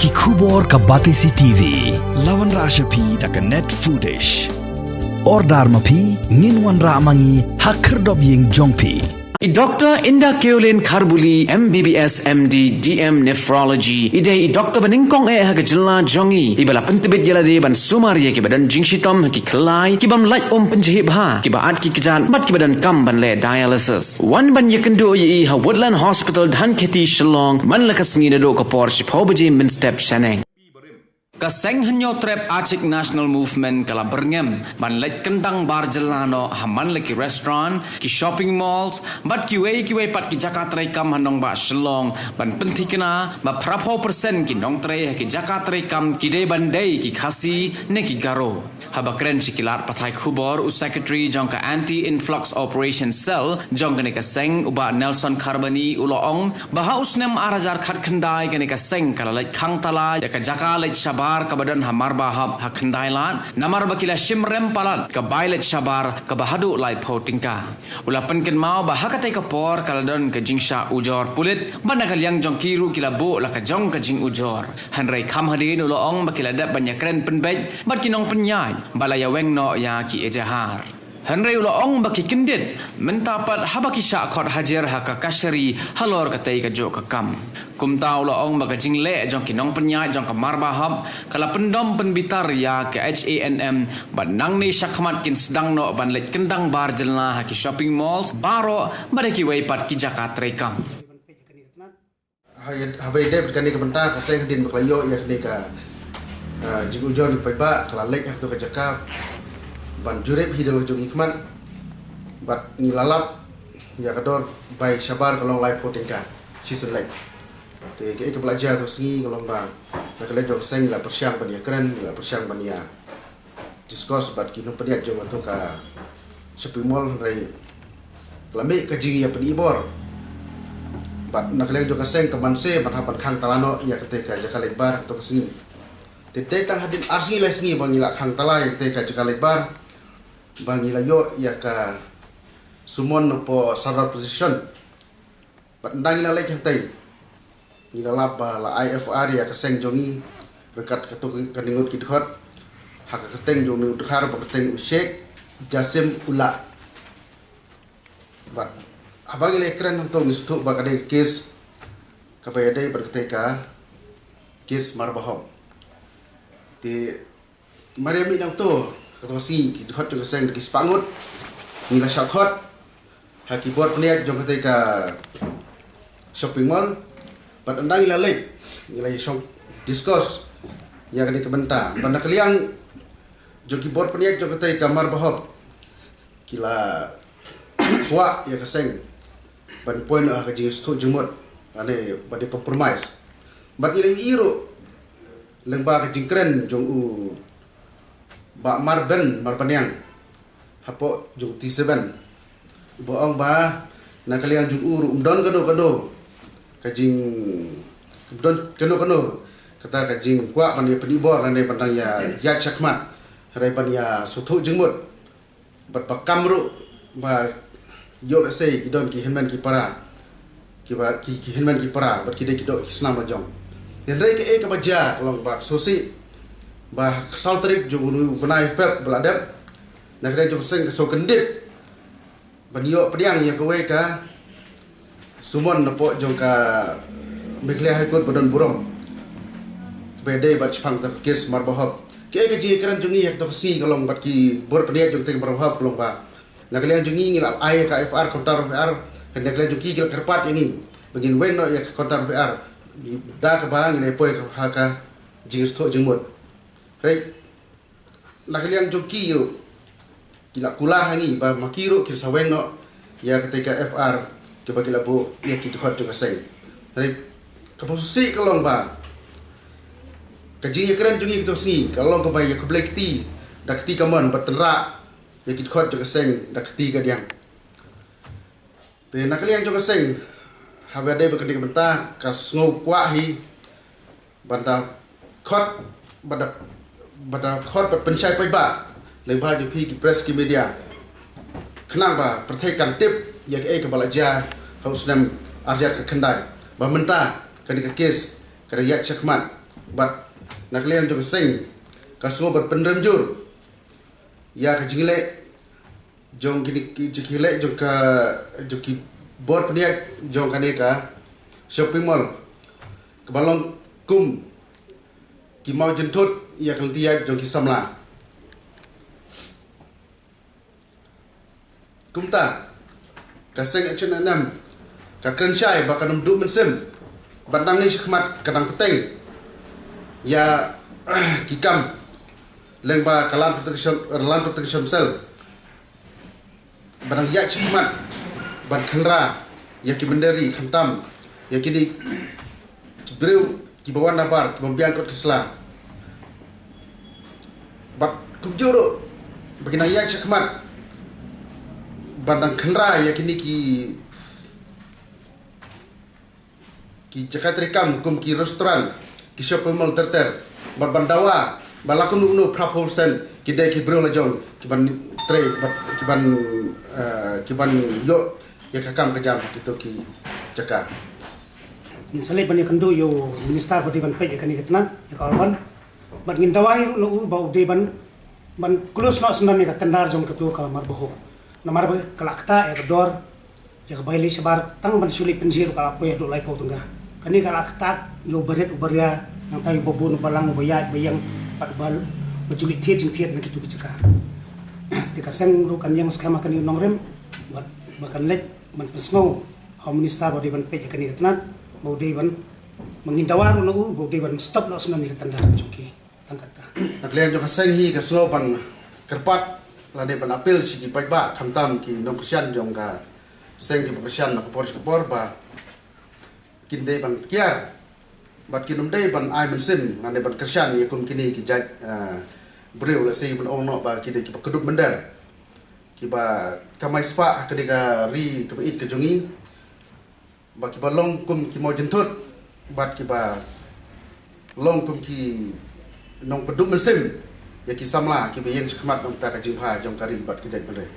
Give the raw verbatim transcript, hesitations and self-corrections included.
Ki khubor ka Batesi T V. La wanrah sha phi da ka Net Foodish. Order ma phi, ngin wanrah ma ngi ha khyrdop ïing jong phi. I Doctor Inda Keolin Kharbuli, M B B S, M D, D M Nephrology, i dei i doctor ba nyngkong eh ha ka jylla jong ngi, iba la pyntbit ïa lade ban sumar ïa kiba don jingshitom ha ki khyllai, ki bym lait um pynjhieh bha, kiba at ki kjat bad kiba donkam ban leh dialysis. Wan ban ïakynduh ïa i ha Woodland Hospital, Dhankheti, Shillong, man la ka sngi naduh ka por shiphew baje mynstep shaneng. Ka seng Hynñiewtrep Achik National Movement ka la byrngem ban leit kyndang bar jylla noh ha man la ki restaurant, ki shopping malls bad kiwei kiwei pat ki jaka treikam ha nongbah Shillong, ban pynthikna ba phraphew percent ki nongtrei ha ki jaka treikam ki dei ban dei ki Khasi ne ki Garo. Haba kren sha ki lad pathai khubor, u Secretary jong ka Anti Influx Operation Cell jong kane ka seng, u Bah Nelson Kharbani, u la ong ba ha u snem ar hajar khatkhyndai kane ka seng ka la leit khang tala ïa ka jaka leit shabar kaba don ha Marbahap ha Khyndailad, namar ba ki la shim rem palat ka bai leit shabar kaba haduh laiphew tyngka. U la pynkynmaw ba ha katei ka por ka la don ka jingshah ujor pulit, bad na ka liang jong ki ruh ki la buh la ka jong ka jingujor. Hynrei kham hadien u la ong ba ki la dep ban ïakren pynbeit bad ki nongpynïaid ba la ïaweng noh ïa ki ejahar. Hynrei u la ong ba ki kyndit mynta pat haba ki shah khot hajir ha ka kashari halor katei ka juh ka kam. Kumta u la ong ba ka jingleh jong ki nongpynïaid jong ka Marbahap ka la pyndom pynbitar ïa ka H A N M, bad nangne shakhmat kin sdang noh ban leit kyndang bar jylla ha ki shopping malls baroh bad ha kiwei pat ki jaka treikam. Haba ïadei bad kane ka bynta, ka seng hadien ba ka la ïoh ïa kane ka, ah, jingujor paidbah, ka la leit ha kato ka jaka ban jurip hi da la ka jong ngi khmat, bad ngi la lap ïa ka dor bai shabar ka long laiphew tyngka shisien leit. Te kaei kaba la jia kato ka sngi ka long ba na ka liang jong ka seng la pyrshang ban ïakren, la pyrshang ban ïa discuss bad ki nongpynïaid jong kato ka shopping mall, hynrei la mih ka jingïapyni bor. Bad na ka liang jong ka seng ka banse ban hap ban khang tala noh ïa katei ka jaka leit bar kato ka sngi. Te dei tang hadien ar sngi lai sngi ba ngi la khang tala ïa katei ka jaka leit bar, ba ngi la ïoh ïa ka summon na poh surrender position. Bad ynda ngi la leit hangtei, ngi la lap ba la ai F I R ïa ka seng jong ngi ryngkat kato ka, kane ngut ki dkhot ha ka kyrteng jong une u dkhar ba kyrteng u Sheikh Jasim Ullah. Bad haba ngi la ïakren hangto ngi sngewthuh ba ka dei ka case kaba ïadei bad katei ka case Marbahap. Te mar ïa mih nangto, kato ka sngi ki dkhot jong ka seng da ki spah ngut ngi la shah khot ha ki bor pynïaid jong katei ka shopping mall. Bad ynda ngi la leit, ngi la ïashong discuss ïa kane ka bynta. Bad na ka liang jong ki bor pynïaid jong katei ka Marbahap, ki la kwah ïa ka seng ban poi noh ha ka jingsngewthuh jingmut lane ban ïa compromise. Bad ngi la ïohi ruh lyngba ka jingkren jong u Bah Marben Marbaniang hapoh jong T seven, uba ong ba na ka liang jong u ruh ym don kano kano ka jing, ym don kano kano kata ka jingkwah ban ïapyni bor lane ban dang ïa ïaid shakhmat, hynrei ban ïasngewthuh jingmut. Bad ba kam ruh ba ïoh lehse ki don ki hynmen ki para, kiba ki, ki hynmen ki para bad ki dei ki doh ki snam la jong. Hynrei kaei kaba jia ka long ba shisha ba ha ka saw tarik jong une u bnai Feb ba la dep, na ka liang jong ka seng ka sngewkyndit ban ïoh pdiang ïa kawei ka summon napoh jong ka Meghalaya High Court ba don burom, kaba ïadei bad shaphang kata ka case Marbahap. Kaei ka jingïakren jong ngi ha kato ka sngi ka long bad ki bor pynïaid jong katei ka Marbahap ka long ba na ka liang jong ngi ngi la ai ka F I R, counter F I R, na ka liang jong ki ki la kyrpad ïa ngi ba ngin weng noh ïa ka counter F I R da kaba ngi la poi ha ka jingsngewthuh jingmut. Hynrei na ka liang jong ki ruh ki la kular ha ngi ba ma ki ruh kin sa weng noh ïa katei ka F I R kaba ki la buh ïa ki dkhot jong ka seng. Hynrei kaba shisha ka long ba ka jingïakren jong ngi kato ka sngi ka long kaba ïa khublei kti da ka kti kamon bad tynrah ïa ki dkhot jong ka seng da ka kti kadiang. Te na ka liang jong ka seng, haba ïadei bad kane ka bynta, ka sngew kwah hi ban da khot, ban da, ban da khot bad pynshai paidbah lyngba jong phi ki press, ki media, khnang ba pyrthei kan tip ïa kaei kaba la jia ha u snem ar hajar khatkhyndai, ba mynta kane ka case ka dang ïaid shakhmat. Bad na ka liang jong ka seng ka sngew ban pynrem jur ïa ka jingleh jong kine ki jingleh jong ka jong ki bor pynïaid jong kane ka shopping mall kaba long kum ki maw jynthut ïa ka lynti ïaid jong ki samla. Kumta ka seng H and M ka kren shai ba kan ym duh mynsiem ban nang ngi shakhmat ka dang pateng ïa ki kam lyngba ka Land Protection, Land Protection Cell ba dang ïaid shakhmat ban khynra ïa ki mynder ri khamtam ïa kine ki briew kiba wan nabar kiba biang kot ki sla. Bad kumjuh ruh ba ki nang ïaid shakhmat ban dang khynra ïa kine ki ki jaka treikam kum ki restaurant, ki shopping mall ter ter. Bad ban dawa ba la kumno kumno phra phew percent ki dei ki briew la jong ki ban trei bad ki ban eh, ki ban ïoh ïa ka kam ka jam ha kito ki jaka. Ngin sa leit ban ïakynduh ïa u minister ba dei ban peit ïa kane ka tnat ïa ka urban. Bad ngin dawa hi ruh na u ba u dei ban ban close noh snem ïa ka tender jong kato ka marbaho. Namar ba ka la ktah ïa ka dor ïa ka bai leit shabar tang ban shu leit pynjhieh ruh ka la poi haduh laiphew tyngka. Kane ka la ktah ïa u barit u baria nangta ïa u babun u balang u baïaid u baïeng bad u ba ba ju leit thied jingthied na kito ki jaka. Te ka seng ruh kan ïeng skhem ha kane u nongrim bad ba kan leit ban pynsngew ha u minister ba u dei ban peit ïa kane ka tnat ba u dei ban ba ngin dawa ruh na u ba u dei ban stop noh snem ïa ka tender jong ki. Tang kata. Na ka liang jong ka seng hi ka sngew ban kyrpad lane ban appeal sha ki paidbah khamtam ki nongkyrshan jong ka seng kiba kyrshan na ka por sha ka por ba kin dei ban kiar bad kin ym dei ban ai mynsiem lane ban kyrshan ïa kum kine ki jait eh, briew lehse ban ong noh ba ki dei kiba kdup mynder kiba kamai spah ha kane ka ri kaba ïeit ka jong ngi. Ba kiba long kum ki maw jynthut bad kiba long kum ki nongpynduh mynsiem ïa ki samla kiba ïeng shakhmat na ka bynta ka jingbha jong ka ri bad ka jaitbynriew.